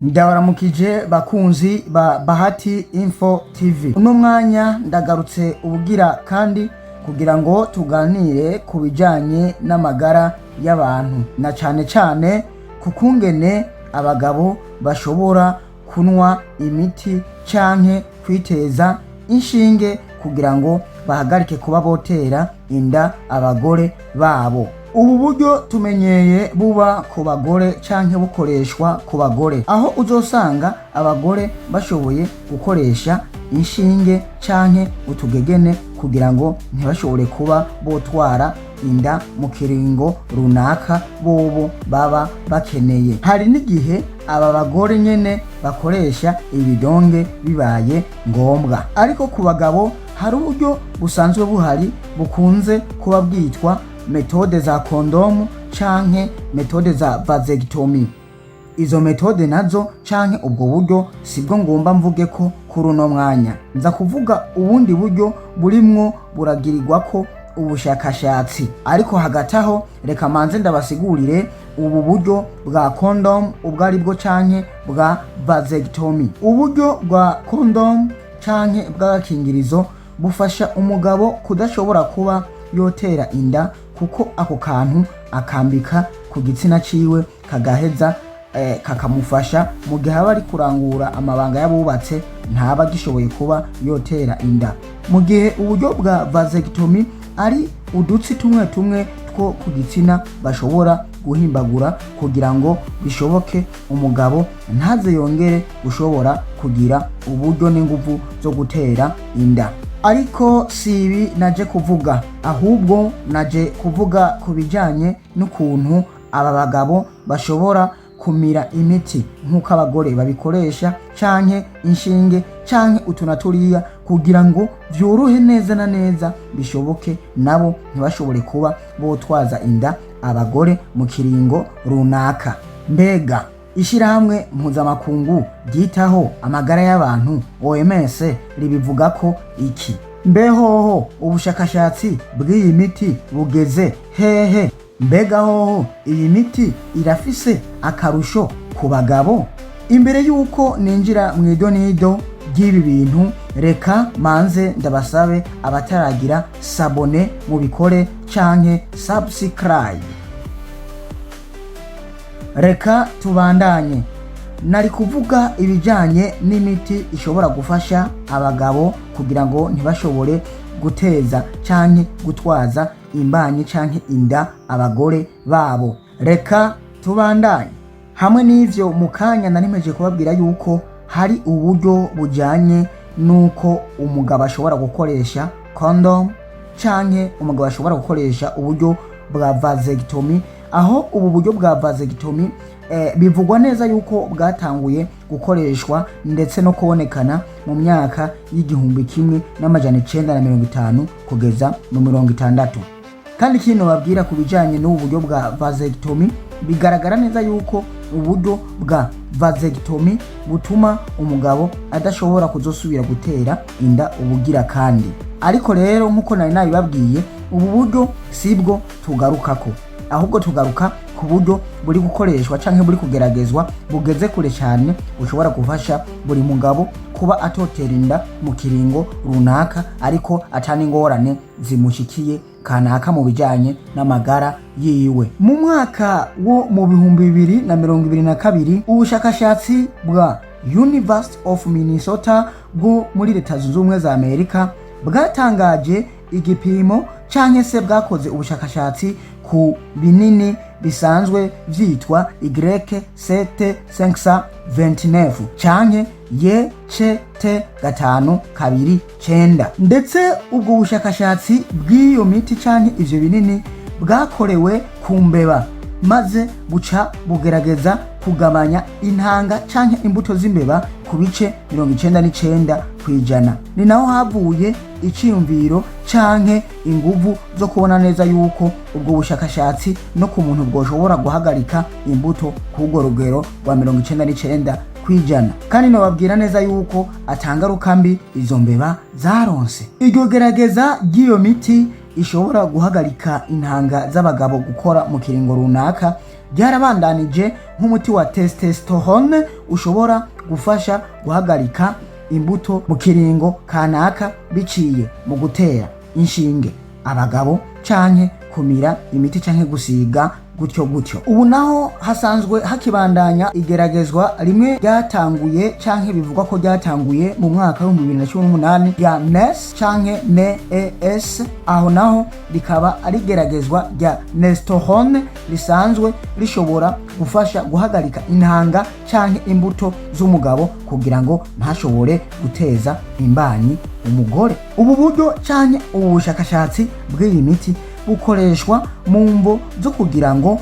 Ndabaramukije bakunzi ba Bahati Info TV. Uno mwanya ndagarutse ubugira kandi kugira ngo tuganire ku bijanye n'amagara y'abantu, na cane cane ku kungene abagabo bashobora kunwa imiti canke kwiteza inshinge kugira ngo bahagarike kuba botera inda abagore babo. Ubu buryo tumenyeye buba ku bagore canke bukoreshwa ku bagore, aho uzosanga abagore bashoboye gukoresha inshinge canke utugegene kugira ngo ntibashobore kuba botwara inda mu kiringo runaka bobo baba bakeneye. Hari n'igihe aba bagore nyene bakoresha ibidonge bibaye ngombwa. Ariko ku bagabo hari uburyo busanzwe buhari bukunze kuba bwitwa méthode za kondomu canke méthode za vasectomie. Izo méthode nazo canke ubwo buryo sibwo ngomba mvuge ko kuri uno mwanya. Nza kuvuga ubundi buryo burimwo buragirirwako ubushakashatsi. Ariko hagati aho reka manze ndabasigurire ubu buryo bwa condom ubwo ari bwo canke bwa vasectomie. Uburyo bwa condom canke bw'agakingirizo bufasha umugabo kudashobora kuba yotera inda, kuko ako kantu akambika ku gitsina ciwe kagaheza kakamufasha mu gihe aba ari kurangura amabanga y'abubatse, ntaba agishoboye kuba yotera inda. Mu gihe uburyo bwa vasectomie ari udutsi tumwe tumwe two ku gitsina bashobora guhimbagura kugira ngo bishoboke umugabo ntaze yongere gushobora kugira uburyo n'inguvu zo gutera inda. Ariko si ibi naje kuvuga, ahubwo naje kuvuga ku bijanye n'ukuntu aba bagabo bashobora kumira imiti nk'uko abagore babikoresha, canke inshinge canke utu na turiya, kugira ngo vyorohe neza na neza bishoboke nabo ntibashobore kuba botwaza inda abagore mu kiringo runaka. Mbega ishirahamwe mpuzamakungu ryitaho amagara y'abantu, OMS, ribivuga ko iki? Mbehoho ubushakashatsi bw'iyi miti bugeze hehe? Mbega hoho iyi miti irafise akarusho ku bagabo? Imbere y'uko ninjira mu idonido ry'ibi bintu, reka manze ndabasabe abataragira s'abonner mubikore canke subscribe. Reka tubandanye. Nari kuvuga ibijanye n'imiti ishobora gufasha abagabo kugira ngo ntibashobore guteza canke gutwaza imbanyi canke inda abagore babo. Reka tubandanye. Hamwe n'ivyo, mu kanya narimeje kubabwira yuko hari uburyo bujanye n'uko umugabo ashobora gukoresha condom canke umugabo ashobora gukoresha uburyo bwa vasectomy, aho ubu buryo bwa vasectomy bivugwa neza yuko bwatanguye gukoreshwa ndetse no kubonekana mu myaka y'1950 kugeza mu 60. Kandi ikintu babwira ku bijanye n'ubu buryo bwa vasectomy, bigaragara neza yuko uburyo bwa vasectomy butuma umugabo adashobora kuzosubira gutera inda ubugira kandi. Ariko rero, nk'uko nari nabibabwiye, ubu buryo sibwo tugarukako, ahubwo tugaruka ku buryo buri gukoreshwa canke buri kugeragezwa, bugeze kure cyane, bushobora gufasha buri mugabo kuba atotera inda mu kiringo runaka, ariko atani ingorane zimushikiye kanaka mu bijanye n'amagara yiwe. Mu mwaka wo mu 2022, ubushakashatsi bwa University of Minnesota bwo muri Leta Zunze Ubumwe za Amerika bwatangaje igipimo canke se bwakoze ubushakashatsi ku binini bisanzwe vyitwa Y7 529 canke YCT 529. Ndetse ubwo bushakashatsi bw'iyo miti canke ivyo binini bwakorewe ku mbeba, maze buca bugerageza kugabanya intanga canke imbuto z'imbeba ku bice 99%. Ni naho havuye iciyumviro canke inguvu zo kubona neza yuko ubwo bushakashatsi no ku muntu bwoshobora guhagarika imbuto k'urwo rugero rwa 99%. Kandi nobabwira neza yuko atangaruka mbi izo mbeba zaronse. Iryo gerageza ry'iyo miti ishobora guhagarika intanga z'abagabo gukora mu kiringo runaka. Ryarabandanije nk'umuti wa testosterone ushobora gufasha guhagarika imbuto mu kiringo kanaka biciye mu gutera inshinge abagabo canke kumira imiti canke gusiga gutyo gutyo. Ubu naho hasanzwe hakibandanya igeragezwa rimwe ryatanguye canke bivugwa ko ryatanguye mu mwaka w'2018 rya NES canke NES. Aho naho rikaba ari igeragezwa rya Nestorone risanzwe rishobora gufasha guhagarika intanga canke imbuto z'umugabo kugira ngo ntashobore guteza imbanyi umugore. Ubu buryo canke ubu bushakashatsi bw'iyi miti bukoreshwa mu mvo zo kugira ngo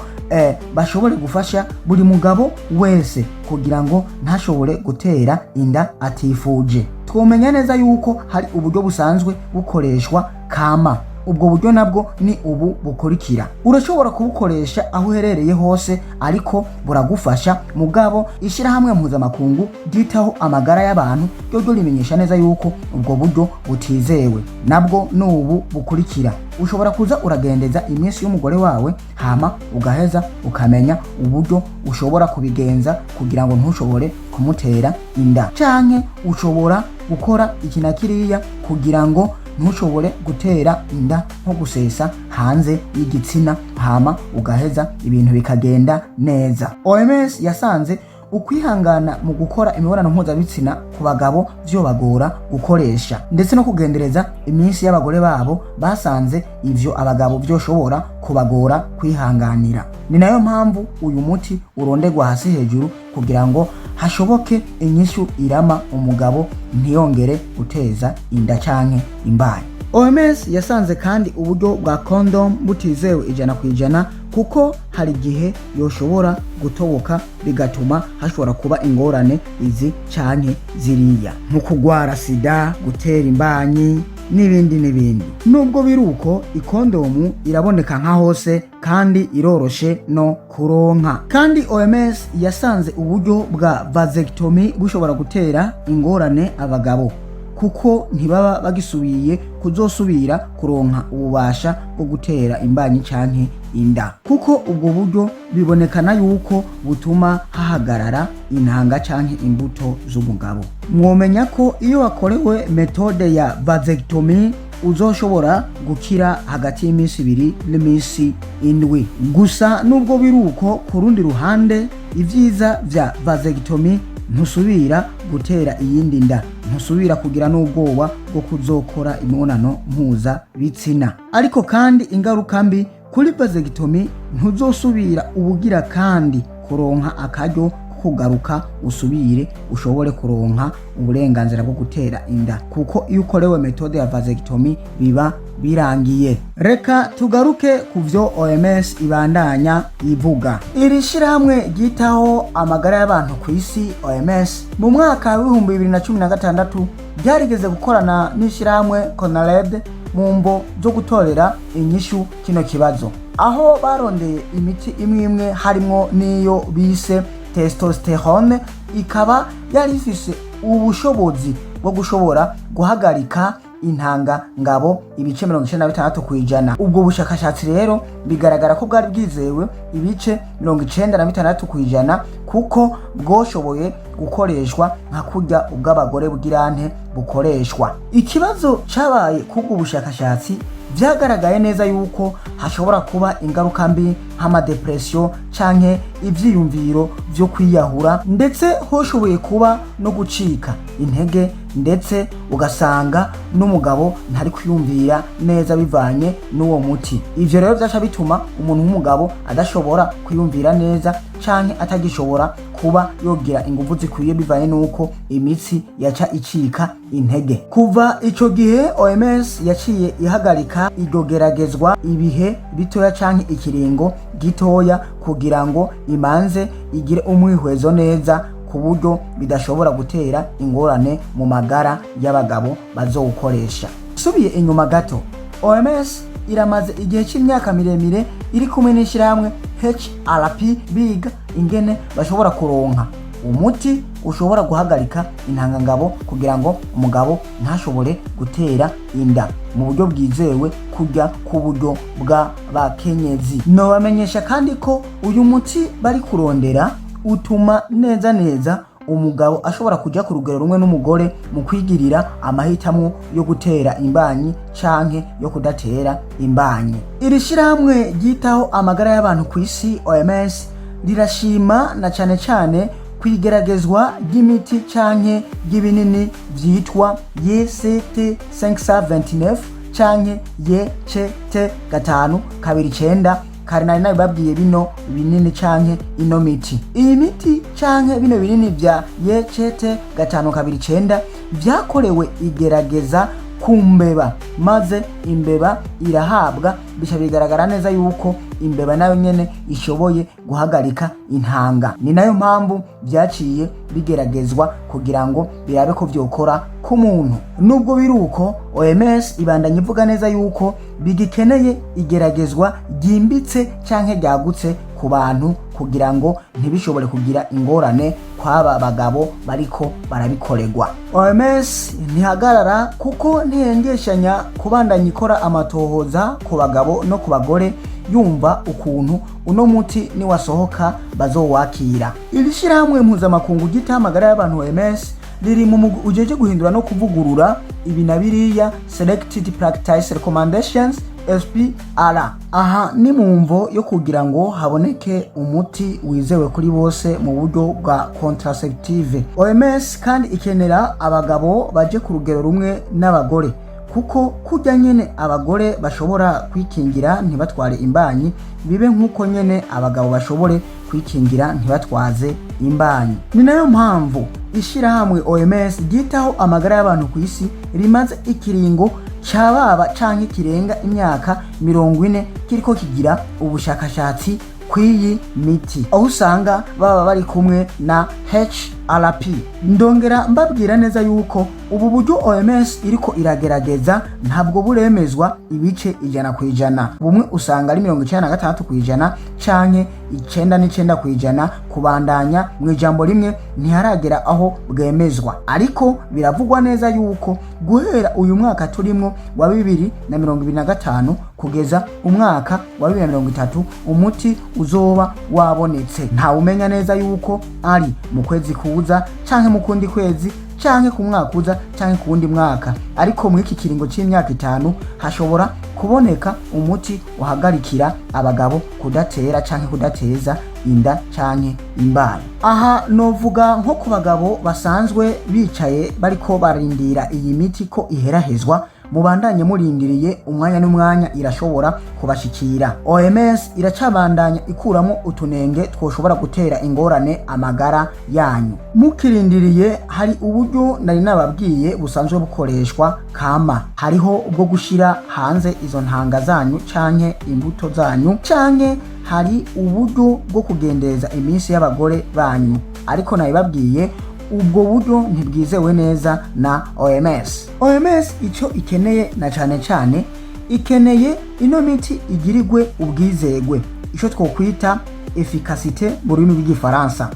bashobore gufasha buri mugabo wese kugira ngo ntashobore gutera inda atifuje. Twomenya neza yuko hari uburyo busanzwe bukoreshwa kama. Ubwo buryo nabwo ni ubu bukurikira: urashobora kubukoresha aho uherereye hose, ariko buragufasha. Mugabo ishyirahamwe mpuzamakungu ryitaho amagara y'abantu ryo rimenyesha neza yuko ubwo buryo butizewe. Nabwo ni ubu bukurikira: ushobora kuza uragendeza iminsi y'umugore wawe, hama ugaheza ukamenya uburyo ushobora kubigenza kugira ngo ntushobore kumutera inda, canke ushobora gukora iki na kiriya kugira ngo ntushobore gutera inda, nko gusesa hanze y'igitsina, hama ugaheza ibintu bikagenda neza. OMS yasanze ukwihangana mu gukora imibonano mpuzabitsina ku bagabo vyobagora gukoresha, ndetse no kugendereza iminsi y'abagore babo. Basanze ivyo abagabo vyoshobora kubagora kwihanganira. Ni nayo mpamvu uyu muti urondegwa hasi hejuru kugira ngo hashoboke inyishu irama, umugabo ntiyongere guteza inda canke imbanyi. OMS yasanze kandi uburyo bwa condom butizewe 100%, kuko hari igihe yoshobora gutoboka, bigatuma hashobora kuba ingorane izi canke ziriya, nko kugwara sida, gutera imbanyi n'ibindi n'ibindi. Nubwo biri uko, ikondomu iraboneka nka hose kandi iroroshe no kuronka. Kandi OMS yasanze uburyo bwa vasectomy bushobora gutera ingorane abagabo, kuko ntibaba bagisubiye kuzosubira kuronka ububasha bwo gutera imbanyi canke inda, kuko ubwo buryo bibonekana yuko butuma hahagarara intanga canke imbuto z'umugabo. Mwomenya ko iyo wakorewe méthode ya vasectomy uzoshobora gukira hagati y'iminsi 2 n'iminsi 7 gusa. Nubwo biri uko, ku rundi ruhande, ibyiza vya vasectomy: ntusubira gutera iyindi nda, ntusubira kugira n'ubwoba bwo kuzokora imibonano mpuzabitsina. Ariko kandi ingaruka mbi kuri vasectomy, ntuzosubira ubugira kandi kuronka akaryo kugaruka usubire ushobore kuronka uburenganzira bwo gutera inda, kuko iyo ukorewe méthode ya vasectomy biba birangiye. Reka tugaruke ku vyo OMS ibandanya ivuga. Iri shirahamwe ryitaho amagara y'abantu ku isi, OMS, mu mwaka w'2016 ryarigeze gukorana n'ishirahamwe CONALED mu mvo zo gutorera inyishu kino kibazo, aho barondeye imiti imwe imwe, harimwo n'iyo bise testosterone, ikaba yari ifise ubushobozi bwo gushobora guhagarika intanga ngabo ibice 96%. Ubwo bushakashatsi rero bigaragara ko bwari bwizewe ibice 96%, kuko bwoshoboye gukoreshwa nka kurya ubw'abagore bugirante bukoreshwa. Ikibazo cabaye kubwo bushakashatsi, vyagaragaye neza yuko hashobora kuba ingaruka mbi nk'ama dépression canke ivyiyumviro vyo kwiyahura, ndetse hoshoboye kuba no gucika intege, ndetse ugasanga n'umugabo ntari kwiyumvira neza bivanye n'uwo muti. Ivyo rero vyaca bituma umuntu w'umugabo adashobora kwiyumvira neza canke atagishobora kuba yogira inguvu zikwiye, bivanye n'uko imitsi yaca icika intege. Kuva ico gihe, OMS yaciye ihagarika iryo geragezwa ibihe bitoya canke ikiringo gitoya, kugira ngo imanze igire umwihwezo neza ku buryo bidashobora gutera ingorane mu magara y'abagabo bazowukoresha. Subiye inyuma gato, OMS iramaze igihe cy'imyaka miremire iri kumwe n'ishyirahamwe HRP, biga ingene bashobora kuronka Umuti ushobora guhagarika intangangabo kugira ngo umugabo ntashobore gutera inda mu buryo bwizewe, kujya ku buryo bw'abakenyezi. Nobamenyesha kandi ko uyu muti bari kurondera utuma neza neza umugabo ashobora kujya ku rugero rumwe n'umugore mu kwigirira amahitamo yo gutera imbanyi canke yo kudatera imbanyi. Iri shirahamwe ryitaho amagara y'abantu ku isi, OMS, rirashima na cane cane kwigeragezwa ry'imiti canke ry'ibinini vyitwa YCT 529 canke YCT 529. Kare nari nabibabwiye, bino binini canke ino miti, iyi miti canke bino binini vya YCT 529 vyakorewe igerageza ku mbeba, maze imbeba irahabwa, bica bigaragara neza yuko imbeba nayo nyene ishoboye guhagarika intanga. Ni nayo mpamvu vyaciye bigeragezwa kugira ngo birabe ko vyokora ku muntu. Nubwo biri uko, OMS ibandanya ivuga neza yuko bigikeneye igeragezwa ryimbitse canke ryagutse ku bantu kugira ngo ntibishobore kugira ingorane kw'aba bagabo bariko barabikorerwa. OMS ntihagarara, kuko ntihengeshanya kubandanya ikora amatohoza ku bagabo no ku bagore, yumva ukuntu uno muti niwasohoka bazowakira. Iri shirahamwe mpuzamakungu ryitaho amagara y'abantu, OMS, riri mu mugwi ujeje guhindura no kuvugurura ibi na biriya, Selected Practice Recommendations, SPR. Aha ni mu mvo yo kugira ngo haboneke umuti wizewe kuri bose mu buryo bwa contraceptive. OMS kandi ikenera abagabo baje ku rugero rumwe n'abagore, kuko kurya nyene abagore bashobora kwikingira ntibatware imbanyi, bibe nk'uko nyene abagabo bashobore kwikingira ntibatwaze imbanyi. Ni nayo mpamvu ishirahamwe OMS ryitaho amagara y'abantu ku isi rimaze ikiringo cababa canke kirenga imyaka 40 kiriko kigira ubushakashatsi kw'iyi miti, aho usanga baba bari kumwe na HRP. Ndongera mbabwira neza yuko ubu buryo OMS iriko iragerageza ntabwo buremezwa ibice 100%. Bumwe usanga ari 96% canke 99% kubandanya. Mu ijambo rimwe, ntiharagera aho bwemezwa, ariko biravugwa neza yuko guhera uyu mwaka turimwo wa 2025 kugeza umwaka wa 2030 umuti uzoba wabonetse. Ntawumenya neza yuko ari mu kwezi kuza canke mu kundi kwezi canke ku mwaka uza canke ku wundi mwaka, ariko muri iki kiringo c'imyaka 5 hashobora kuboneka umuti uhagarikira abagabo kudatera canke kudateza inda canke imbanyi. Aha novuga nko ku bagabo basanzwe bicaye bariko barindira iyi miti ko iherahezwa. Mubandanye murindiriye, umwanya n'umwanya irashobora kubashikira. OMS iracabandanya ikuramo utunenge twoshobora gutera ingorane amagara yanyu. Mukirindiriye, hari uburyo nari nababwiye busanzwe bukoreshwa kama. Hariho ubwo gushira hanze izo ntanga zanyu canke imbuto zanyu, canke hari uburyo bwo kugendereza iminsi y'abagore banyu, ariko nabibabwiye, ubwo buryo ntibwizewe neza na OMS. OMS icyo ikeneye na cane cane, ikeneye ino miti igirirwe ubwizegwe, icyo twokwita efficacité mu rurimi rw'Igifaransa,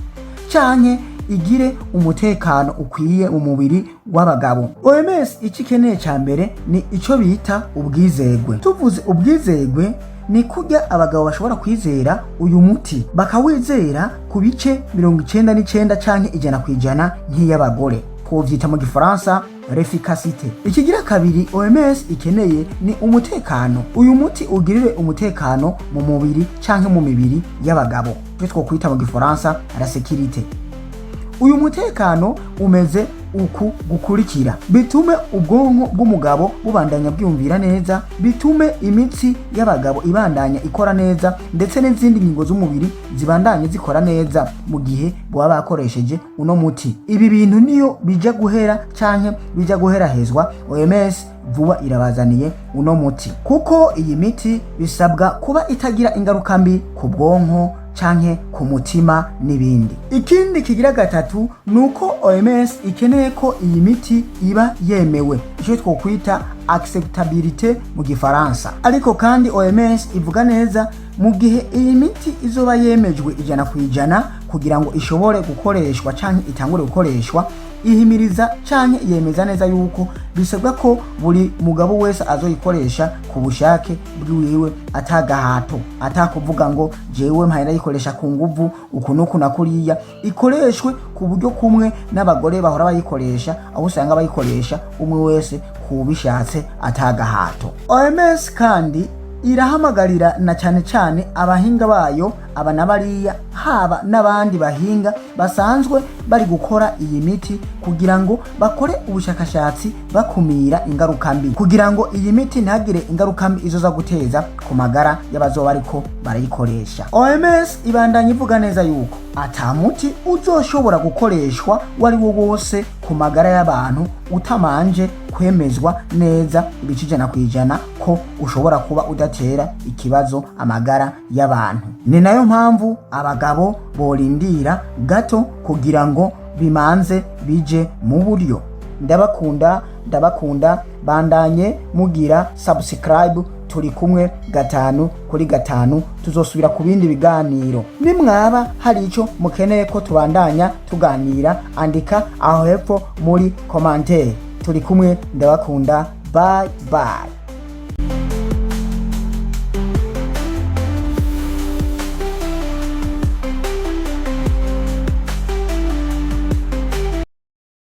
canke igire umutekano ukwiye mu mubiri w'abagabo. OMS icyo ikeneye cya mbere ni icyo bita ubwizegwe. Tuvuze ubwizegwe, ni kurya abagabo bashobora kwizera uyu muti, bakawizera ku bice 99 canke 100% nk'iy'abagore, twovyita mu Gifaransa l'efficacité. Ikigira kabiri OMS ikeneye ni umutekano. Uyu muti ugirire umutekano mu mubiri canke mu mibiri y'abagabo, icyo twokwita mu Gifaransa la sécurité. Uyu mutekano umeze uku gukurikira: bitume ubwonko bw'umugabo bubandanya bwiyumvira neza, bitume imitsi y'abagabo ibandanya ikora neza, ndetse n'izindi ngingo z'umubiri zibandanye zikora neza mu gihe baba bakoresheje uno muti. Ibi bintu niyo bija guhera canke bija guherahezwa, OMS vuba irabazaniye uno muti, kuko iyi miti bisabwa kuba itagira ingaruka mbi ku bwonko canke ku mutima n'ibindi. Ikindi kigira gatatu ni uko OMS ikeneye ko iyi miti iba yemewe, icyo twokwita acceptabilité mu Gifaransa. Ariko kandi OMS ivuga neza, mu gihe iyi miti izoba yemejwe 100% kugira ngo ishobore gukoreshwa canke itangure gukoreshwa, ihimiriza canke yemeza neza yuko bisabwa ko buri mugabo wese azoyikoresha ku bushake bwiwe, atagahato, atakuvuga ngo jewe mpaye ndayikoresha ku nguvu uku n'uku na kuriya. Ikoreshwe ku buryo kumwe n'abagore bahora bayikoresha, aho usanga bayikoresha umwe wese kubishatse, atagahato. OMS kandi irahamagarira na cyane cyane abahinga bayo aba na bariya, haba n'abandi bahinga basanzwe bari gukora iyi miti, kugira ngo bakore ubushakashatsi bakumira ingaruka mbi, kugira ngo iyi miti ntihagire ingaruka mbi izoza guteza ku magara y'abazoba ariko barayikoresha. OMS ibandanya ivuga neza yuko ata muti uzoshobora gukoreshwa wari wo wose ku magara y'abantu utamanje kwemezwa neza ibice 100% ko ushobora kuba udatera ikibazo amagara y'abantu. Ni nayo mpamvu abagabo borindira gato kugira ngo bimanze bije mu buryo. Ndabakunda, ndabakunda. Bandanye mugira subscribe. Turi kumwe gatanu kuri gatanu. Tuzosubira ku bindi biganiro. Nimwaba hari ico mukeneye ko tubandanya tuganira, andika aho hepfo muri commentaire. Turi kumwe, ndabakunda. Bye bye.